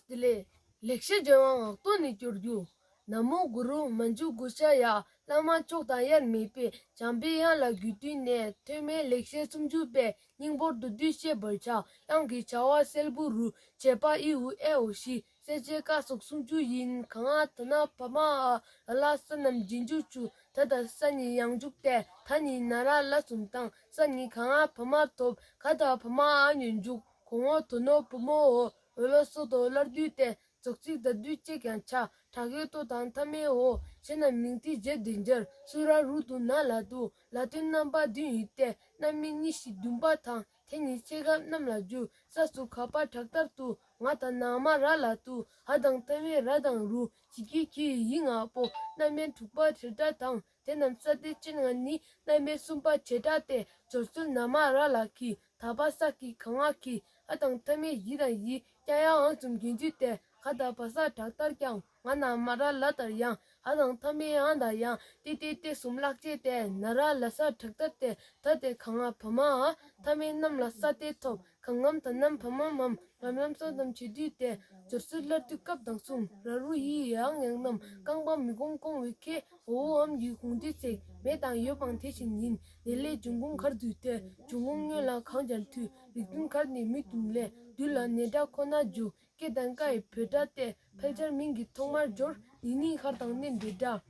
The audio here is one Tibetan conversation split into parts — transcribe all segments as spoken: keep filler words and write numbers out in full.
བདེ་ལེགས། ལེགས་བཤད་ལྗོན་དབང་ངག་ཐོག་ནས་སྐྱོར་རྒྱུ། ན་མོ་གུ་རུ་མཉྫུ་གུ་ཤ་ཡ། བླ་མ་མཆོག་དང་དབྱེར་མེད་པའི། འཇམ་པའི་དབྱངས་ལ་གུས་བཏུད་ནས། ཐོགས་མེད་ལེགས་བཤད་སུམ་ཅུ་པའི། སྙིང་པོ་མདོར་བསྡུས་བཤད་པར་བྱ། དབྱངས་ཀྱི་བྱ་བ་གསལ་པོ་རུ། བྱེད་པ་ཨི་ཨུ་ཨེ་ཨོ་བཞི། གསལ་བྱེད་ཀ་སོགས་སུམ་ཅུ་ཡིན། གང་ང་ད་ན་བ་མ་འ། ལ་ལ་ས་རྣམས་རྗེས་འཇུག་བཅུ། ད་དང་ས་གཉིས་ཡང་འཇུག་སྟེ། ད་ནི་ན་ར་ལ་གསུམ་དང་། ས་གཉིས་གང་ང་བ་མ་ཐོབ། ག་དང་བ་མ་འ་ཉོན་འཇུག་གོ་ངོ་དོ་ནོ་བུ་མོ་འོ། འོ་ལོ་སོ་དོ་སླར་བསྡུས་ཏེ། རྫོགས་ཚིག་ད་བསྡུས་བཅས་ཀྱང་བྱ། དྲག་ཡོད་ལྟོ་དང་མཐའ་མེད་འོ། ཞེས་རྣམས་མིང་ཚིག་རྗེས་ཟློས་སྦྱར། སུ་ར་རུ་དུ་ན་ལ་དུ། ལ་དོན་རྣམ་པ་བདུན་ཡིན་ཏེ། རྣམ་དབྱེ་གཉིས་བཞི་བདུན་པ་དང་། དེ་ཉིད་ཚེ་སྐབས་རྣམས་ལ་བསྒྱུར། ས་སུ་ག་པ་དྲག་མཐར་དུ། ང་དང་ན་མ་ར་ལ་དུ། འ་དང་མཐའ་མེད་ར་དང་རུ། ཇི་གི་གི་ཡི་ང་པོ། རྣམ་དབྱེ་དྲུག་པ་བྱེ་བྲག་དང་། དེ་རྣམས་ས་སྡེ་ཅན་ལྔ་ནི། རྣམ་དབྱེ་གསུམ་པ་བྱེ་བྲག་སྟེ། སྦྱོར་ཚུལ་ན་མ་ར་ལ་གི། ད་པ་ས་གི་གང་ང་གི། འ་དང་མཐའ་མེད་ཡི་དང་ཡི། ཀྱ་ཡ་འང་གསུམ་རྒྱན་བསྡུས་ཏེ། ག་ད་བ་ས་དྲག་མཐར་ཀྱང་། ང་ན་མ་ར་ལ་ལྟར་ཡང་། འ་དང་མཐའ་མེད་འང་དང་ཡང་། ཏེ་ཏེ་ཏེ་གསུམ་ཀློག་བྱེད་དེ། ན་ར་ལ་ས་དྲག་མཐར་ཏེ། ད་དེ་གང་ང་བ་མ་འ། མཐའ་མེད་རྣམས་ལ་ས་སྡེ་ཐོབ། གང་ངམ་ད་ནམ་བ་མ་མམ། ལམ་ལམ་ས་དམ་བྱེད་བསྡུས་ཏེ། སྦྱོར་ཚུལ་སླར་བསྡུ་སྐབས་དང་གསུམ། ར་རུ་ཡི་ཡང་ཡང་རྣམས། རྐང་པ་མི་གོང་གོང་བའི་ཁྱེད། འོ་འོ་འམ་གྱི་གུང་བསྡུས་ཚིག་མེད་དང་ཡོད་པའང་དེ་བཞིན་ཡིན། ནས་ལས་འབྱུང་ཁུངས་གར་བསྡུས་ཏེ། འབྱུང་ཁུངས་སྔོན་ལ་གང་སྦྱར་འཐུས། རིགས་མཐུན་གར་ནས་མི་མཐུན་ལས། བསྡུས་ལ་ནས་སྒྲ་ཁོ་ན་འཇུག་སྐད་དང་ཀ་ཡི་བོད་སྒྲ་སྟེ། ཕལ་ཆེར་མིང་གི་ཐོག་མར་སྦྱོར། ནི་ནི་གར་དང་བརྣན་པའི་སྒྲ།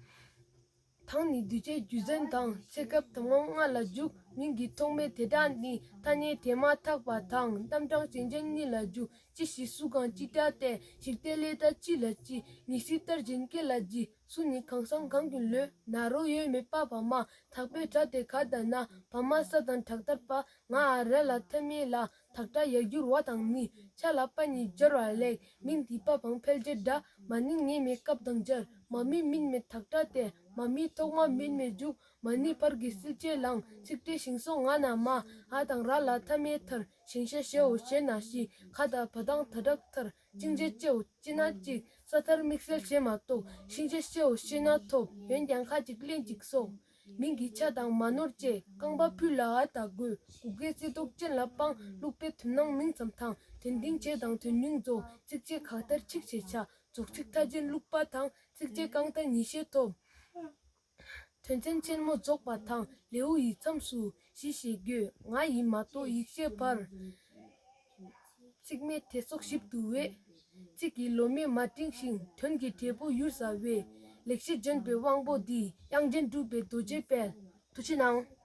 དང་ནི་འདུས་བྱས་རྒྱུ་མཚན་དང་། ཚེ་སྐབས་དང་པོ་ལྔ་ལ་འཇུག་མིང་གི་ཐོག་མའི་དེ་སྒྲ་ནི། ཐ་སྙད་དེ་མ་ཐག་པ་དང་། རྣམ་གྲངས་ཅན་ཅན་གཉིས་ལ་འཇུག་ཅི་ཞིག་སུ་གང་ཅི་སྒྲ་སྟེ། ཞིག་སྟེ་ལས་ད་ཅི་ལ་ཅི། ཉི་ཟེར་ལྟར་གཞན་སྐད་ལ་ཇི། སུ་ནི་གང་སང་གང་གི་ལོས། ན་རོ་ཡོད་མེད་པ་བ་མ། དག་པའི་སྒྲ་དེ་ག་ད་ན། བ་མ་ས་དང་དྲག་མཐར་པ། ང་འ་ར་ལ་མཐའ་མེད་ལ། དག་སྒྲ་ཡར་བསྒྱུར་བ་དང་ནི། ཆ་ལ་པ་ཉིད་སྦྱར་བ་ལེགས། མིང་འདི་པ་བང་ཕལ་ཆེར་འདྲ། མ་ནིང་ངེས་མེད་སྐབས་དང་སྦྱར། མ་མི་མིན་མེད་དག་སྒྲ་སྟེ། མ་མི་ཐོག་མ་མིན་མེད་འཇུག་མ་ནི་བར་གྱི་སིལ་བྱེད་ལའང་། ཚིག་ཕྲད་ཞིང་སོགས་ང་ན་མ། འ་དང་ར་ལ་མཐའ་མེད་མཐར། ཞིང་ཤ་ཞེའོ་ཞེ་ན་ཞི། ག་དང་བ་དང་ད་དྲག་མཐར། ཅིང་ཅེ་ཅེའོ་ཅེ་ན་ཅིག་ས་མཐར་དམིགས་བསལ་ཞེ་མ་གཏོགས། ཤིང་ཤ་ཤེའོ་ཤེ་ན་ཐོབ། འོན་ཀྱང་ཁ་ཅིག་ལན་ཅིག་སོགས། མིང་གི་ཆ་དང་མ་ནོར་བཅས། རྐང་པ་ཕུད་ལ་འ་ད་དགོས། གུ་གེ་རྩེ་ཏོག་ཅན་ལ་སྤང་། ལུག་པའི་དོན་སྣང་མིང་ཙམ་དང་། དོན་སྡིངས་བྱེད་དང་དོན་སྙིང་རྫོགས། ཚིག་བཅད་ག་མཐར་ཆིག་ཅེ་ཆ། རྫོགས་ཚིག་མཐའ་ཅན་ལུག་པ་དང་། ཚིག་བཅད་རྐང་མཐར་ཉིས་ཤེས་ཐོབ། དོན་ཚན་ཆེན་མོ་རྫོགས་པ་དང་། ལེའུ་ཡི་མཚམས་སུ་ཞི་ཞེས་དགོས། ང་ཡིས་མ་གཏོགས་ཡིག་ཤེས་བར། ཚིག་མེད་དེ་སོགས་ཞིབ་ཏུ་བས། ཚིག་གི་ལོ་མས་མ་སྤྲིངས་ཤིང་། དོན་གྱི་འབྲས་བུ་ཡུར་ཟ་བས། ལེགས་བཤད་ལྗོན་པའི་དབང་པོ་འདི། དབྱངས་ཅན་གྲུབ་པའི་རྡོ་རྗེའི་དཔལ། ཐུགས་རྗེ་གནང་།